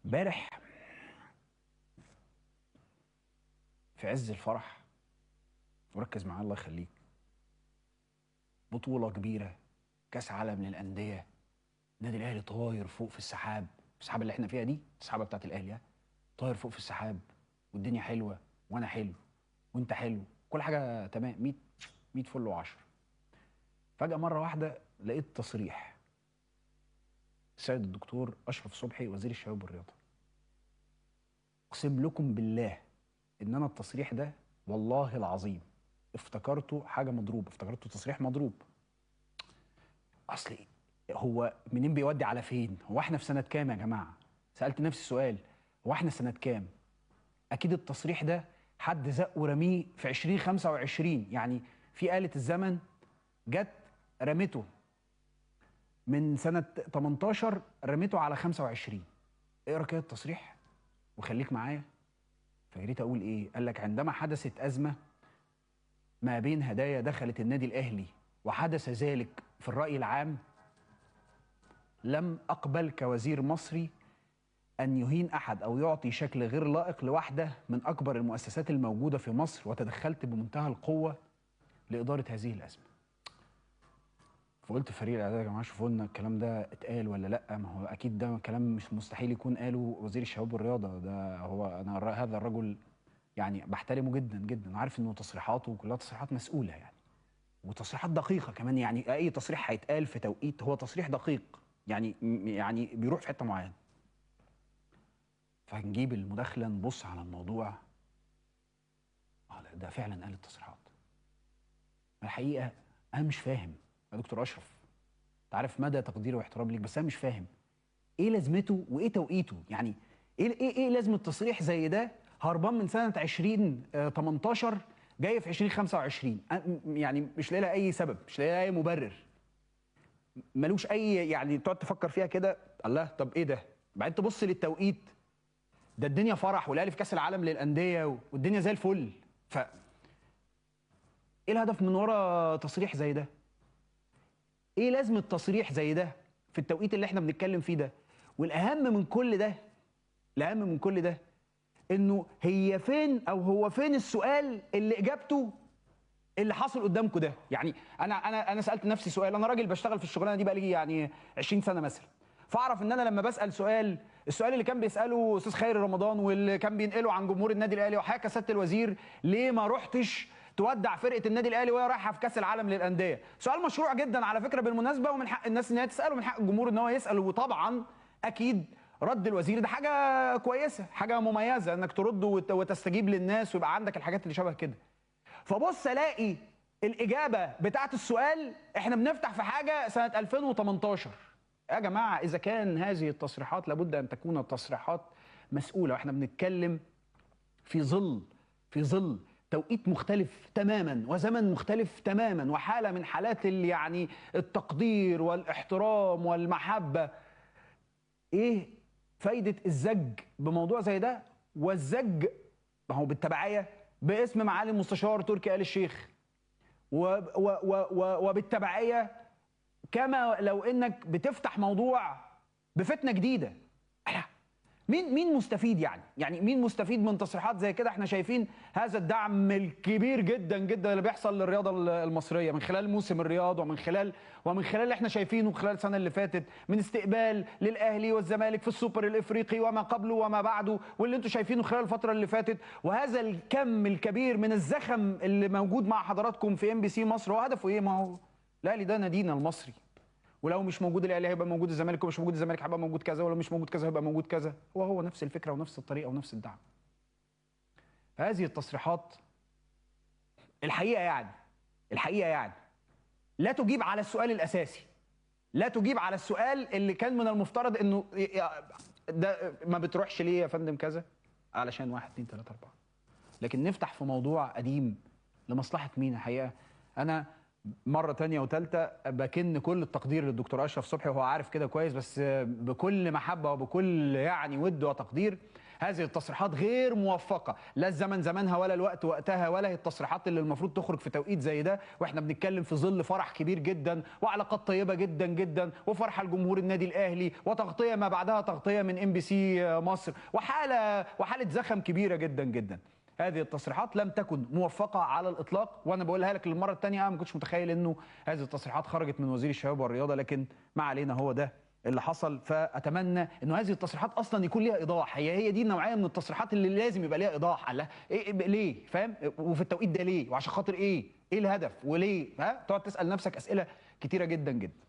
امبارح في عز الفرح، وركز معايا الله يخليك، بطولة كبيرة، كأس عالم للأندية، النادي الأهلي طاير فوق في السحاب، السحابة اللي احنا فيها دي السحابة بتاعت الأهلي، طاير فوق في السحاب، والدنيا حلوة وأنا حلو وأنت حلو، كل حاجة تمام، 100 فل و10. فجأة مرة واحدة لقيت تصريح السيد الدكتور أشرف صبحي وزير الشباب والرياضة. أقسم لكم بالله إن أنا التصريح ده والله العظيم افتكرته حاجة مضروب، افتكرته تصريح مضروب. أصل هو منين بيودي على فين؟ هو احنا في سنة كام يا جماعة؟ سألت نفسي السؤال، هو احنا سنة كام؟ أكيد التصريح ده حد زق ورميه في 2025، يعني في آلة الزمن جت رمته من سنة 18 رميته على 25. اقرا كده التصريح وخليك معايا. فجريت اقول ايه؟ قال لك عندما حدثت أزمة ما بين هدايا دخلت النادي الأهلي وحدث ذلك في الرأي العام، لم أقبل كوزير مصري أن يهين أحد أو يعطي شكل غير لائق لواحدة من أكبر المؤسسات الموجودة في مصر، وتدخلت بمنتهى القوة لإدارة هذه الأزمة. فقلت فريق الإعداد يا جماعة شوفوا لنا الكلام ده اتقال ولا لأ، ما هو أكيد ده كلام مش مستحيل يكون قاله وزير الشباب والرياضة، ده هو أنا هذا الرجل يعني بحترمه جدا جدا، عارف إنه تصريحاته كلها تصريحات مسؤولة يعني، وتصريحات دقيقة كمان، يعني أي تصريح هيتقال في توقيت هو تصريح دقيق، يعني بيروح في حتة معينة. فهنجيب المداخلة نبص على الموضوع، لا ده فعلا قال التصريحات. الحقيقة أنا مش فاهم يا دكتور أشرف، أنت عارف مدى تقديري واحترامي ليك، بس أنا مش فاهم إيه لازمته وإيه توقيته، يعني إيه لازمة تصريح زي ده هربان من سنة 2018 جاي في 2025، يعني مش لاقي لها أي سبب، مش لاقي لها أي مبرر، ملوش أي، يعني تقعد تفكر فيها كده، الله طب إيه ده؟ بعدين تبص للتوقيت، ده الدنيا فرح والأهلي في كأس العالم للأندية والدنيا زي الفل، ف إيه الهدف من ورا تصريح زي ده؟ ايه لازمه تصريح زي ده في التوقيت اللي احنا بنتكلم فيه ده؟ والاهم من كل ده، الاهم من كل ده انه هي فين، او هو فين السؤال اللي اجابته اللي حاصل قدامكم ده؟ يعني انا سالت نفسي سؤال، انا راجل بشتغل في الشغلانة دي بقالي يعني 20 سنة مثلا، فاعرف ان انا لما بسال سؤال، السؤال اللي كان بيساله استاذ خيري رمضان واللي كان بينقله عن جمهور النادي الاهلي وحكى سيادة الوزير، ليه ما رحتش تودع فرقه النادي الاهلي وهي رايحة في كاس العالم للاندية؟ سؤال مشروع جدا على فكرة بالمناسبة، ومن حق الناس ان هي تساله، ومن حق الجمهور ان هو يسال، وطبعا اكيد رد الوزير ده حاجة كويسة، حاجة مميزة انك ترد وتستجيب للناس ويبقى عندك الحاجات اللي شبه كده. فبص الاقي الاجابة بتاعه السؤال احنا بنفتح في حاجة سنة 2018. يا جماعة اذا كان هذه التصريحات لابد ان تكون تصريحات مسؤولة، واحنا بنتكلم في ظل توقيت مختلف تماما وزمن مختلف تماما وحاله من حالات يعني التقدير والاحترام والمحبة. ايه فايده الزج بموضوع زي ده؟ والزج ما هو بالتبعيه باسم معالي المستشار تركي آل الشيخ، وبالتبعيه كما لو انك بتفتح موضوع بفتنه جديدة. مين مستفيد يعني؟ يعني مين مستفيد من تصريحات زي كده؟ احنا شايفين هذا الدعم الكبير جدا جدا اللي بيحصل للرياضة المصرية من خلال موسم الرياض، ومن خلال اللي احنا شايفينه خلال السنة اللي فاتت من استقبال للاهلي والزمالك في السوبر الافريقي وما قبله وما بعده، واللي انتم شايفينه خلال الفترة اللي فاتت، وهذا الكم الكبير من الزخم اللي موجود مع حضراتكم في MBC مصر، هو هدفه ايه؟ ما هو الاهلي ده نادينا المصري، ولو مش موجود الاهلي هيبقى موجود الزمالك، ومش موجود الزمالك هيبقى موجود كذا، ولو مش موجود كذا هيبقى موجود كذا، هو نفس الفكرة ونفس الطريقة ونفس الدعم. هذه التصريحات الحقيقة يعني لا تجيب على السؤال الاساسي، لا تجيب على السؤال اللي كان من المفترض انه ده ما بتروحش ليه يا فندم كذا علشان 1 2 3 4، لكن نفتح في موضوع قديم لمصلحة مين؟ الحقيقة انا مرة تانية وتالتة بكن كل التقدير للدكتور أشرف صبحي، وهو عارف كده كويس، بس بكل محبة وبكل يعني ود وتقدير هذه التصريحات غير موفقة، لا الزمن زمانها ولا الوقت وقتها، ولا هي التصريحات اللي المفروض تخرج في توقيت زي ده، واحنا بنتكلم في ظل فرح كبير جدا وعلاقات طيبة جدا جدا وفرحه لجمهور النادي الاهلي وتغطيه ما بعدها تغطيه من MBC مصر وحاله زخم كبيرة جدا جدا. هذه التصريحات لم تكن موفقة على الاطلاق، وانا بقولها لك للمرة الثانية، انا ما كنتش متخيل انه هذه التصريحات خرجت من وزير الشباب والرياضة، لكن ما علينا، هو ده اللي حصل. فاتمنى انه هذه التصريحات اصلا يكون ليها ايضاح، هي دي النوعية من التصريحات اللي لازم يبقى ليها ايضاح. الله، إيه ليه؟ فاهم؟ وفي التوقيت ده ليه؟ وعشان خاطر ايه؟ ايه الهدف؟ وليه؟ ها؟ تقعد تسال نفسك اسئلة كتيرة جدا جدا.